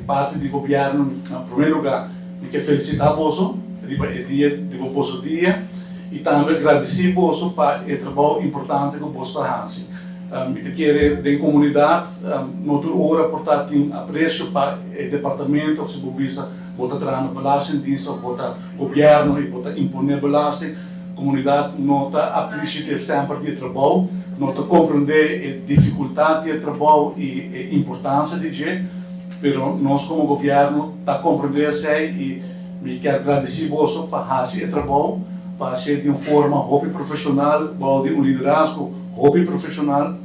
Parti di gobièrnu, na promé lugá, mi ke felisitá boso riba e dia di bo boso dia i tambe gradisí boso pa e trabou importante ku boso ta hasi. Mi ta kere den komunidat no tur ora por ta tin apresio pa e departamento òf si bo bisa bo ta traha na belastingdienst òf bo ta gobièrnu i bo ta imponé belasting. Komunidat no ta aprisiaté semper di e trabou, no ta komprendé e difikultat di e trabou i e importansia di dje, pero nos komo gobièrnu ta komprendé esei i mi kier gradisí boso pa hasi e trabou, pa hasié di un forma hopi profeshonal, bou di un liderazgo hopi profeshonal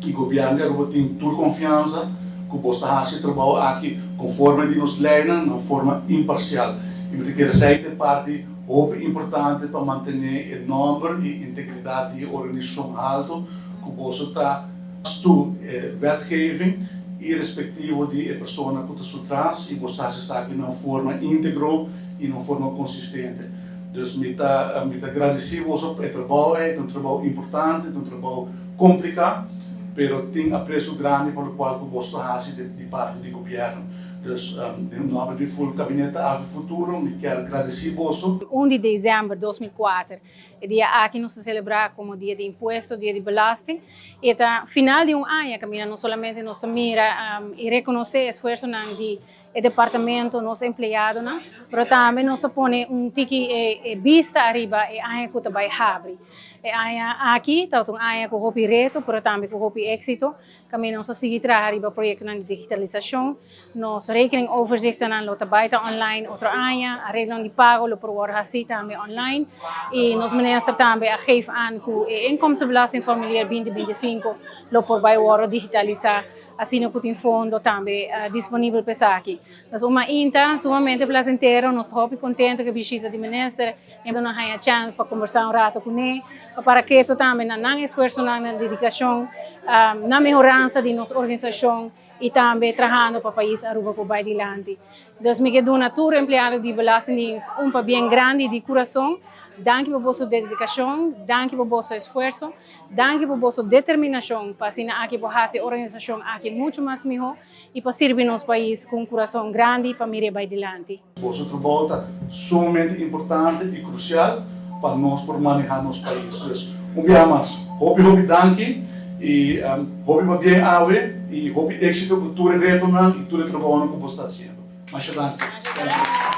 i gobièrnu di Aruba tin tur konfiansa ku boso ta hasi e trabou aki konforme di nos leinan na un forma imparsial i mi ta kere esei ta e parti Hopi importante pa mantené e nòmber i integridat di e organisashon haltu ku boso ta stu e wetgeving irespektivo di e persona ku ta su tras i boso ta hasi esaki na un forma íntegro i na un forma konsistente. Dus mi ta mi ta gradisí boso pa e trabou ei, ta un trabou importante, ta un trabou kompliká, pero tin apresio grandi pa lokual ku boso ta hasi di parti di gobièrnu. Dus den nomber di ful Gabinete Avi Futuro mi kier gradeci boso. 1 di december 2004, e dia aki nos ta celebra como dia di impuesto, dia di belasting, y e ta final di un aña caminda no solamente nos ta mira y reconoce esfuerzonan di e departamento, nos empleadonan, pero tambe nos ta pone un tiki e bista ariba e aña cu ta bay habri. E aña aki ta un aña cu hopi reto, pero tambe cu hopi exito. Kaminda nos ta sigui traha riba proyektonan di digitalisashon. Nos rekeningoverzichtennan lo ta bai ta online otro aña. Areglonan di pago lo por wòrdu hasí tambe online. I nos minister tambe a geef aan ku e inkomstenbelastingformulier 2025 lo por bai wòrdu digitalisá asina ku tin fondo tambe disponibel pa esaki. Nos un mainta sumamente plasentero, nos ta hopi kontento ku e bishita di minister. E nos haña chans pa kombersá un rato kuné, pa para keto tambe na nan esfuersonan, nan dedikashon, na mehoransa di nos organisashon i tambe trahando pa pais Aruba por bai dilanti. Dus mi ke duna tur empleado di Belastingdienst un pabien grandi di kurason. Danki pa boso dedikashon, danki pa boso esfuerso, danki pa boso determinashon pa asina aki por hasi e organisashon aki muchu mas mihó i pa sirbi nos pais ku un kurason grandi pa mir'é bai dilanti. Boso trabou ta sumamente importante i krusial pa nos por manehá nos pais. Dus, un biaha mas, hopi hopi danki i hopi pabien awe i hopi éksito ku tur e retonan i tur e trabounan ku boso ta hasiendo. Masha danki. Thank you.